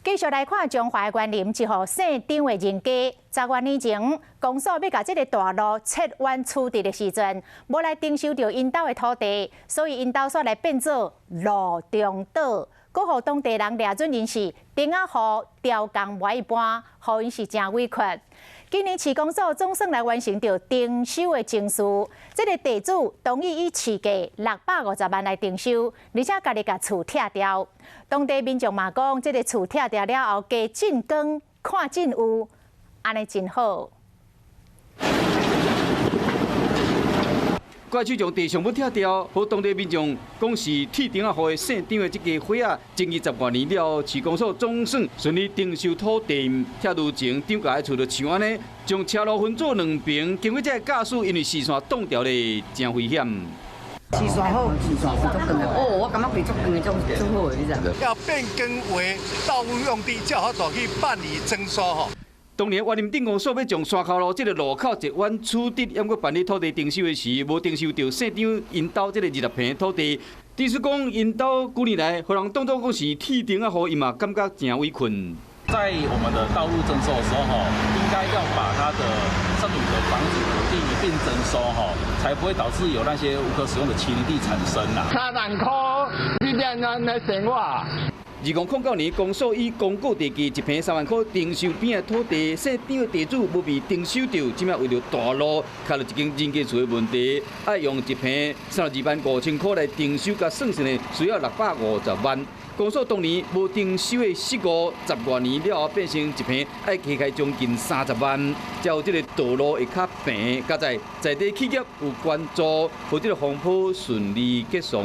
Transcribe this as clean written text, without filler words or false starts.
繼續來看彰化員林一戶姓張的人家，10外年前，公所欲共這个大路切彎取直的時陣，無來徵收著𪜶兜的土地，所以𪜶兜煞來變做路中島，閣予當地人掠準𪜶是釘仔戶雕工無愛搬，予𪜶是誠委屈。今年市公所總算來完成著徵收的程序，這个地主同意以市價650萬來徵收，而且家己共厝拆掉。當地民眾嘛講，這个厝拆掉了後，加進光看真有，按呢真好。怪手將地上欲拆掉，予當地民眾講是鐵釘仔戶的姓張的這家伙仔，爭議10外年了，市公所總算順利徵收土地。拆除前，張家的厝就像按呢，將車路分做兩爿，經過這个駕駛，因為視線擋掉咧，誠危險。視線好，視線是足長的。哦，我感覺袂足長的，足足好的，你知？要變更為道路用地，才有法度去辦理徵收吼。當年員林鎮公所欲將山口路這个路口一彎取直，毋過辦理土地徵收的時，無徵收著姓張𪜶兜這个20坪土地。意思講，𪜶兜幾年來，予人當作講是鐵釘仔戶，伊嘛感覺誠委屈。在我們的道路徵收的時候，應該要把它的剩餘的房子土地一併徵收，才不會導致有那些無可使用的畸零地產生啦。30萬塊，你按怎來生活？2009年，公所以公告地價1坪3萬塊徵收邊的土地，姓張的地主無被徵收著，這擺為著大路，卡著一間人家厝的問題，愛用1坪32萬5千塊來徵收，共算算呢，需要650萬。公所當年無徵收的失誤，10外年了後變成一坪愛加開將近30萬，才有這个道路會較平。佳哉在地企業有關注，予這个風波順利結束。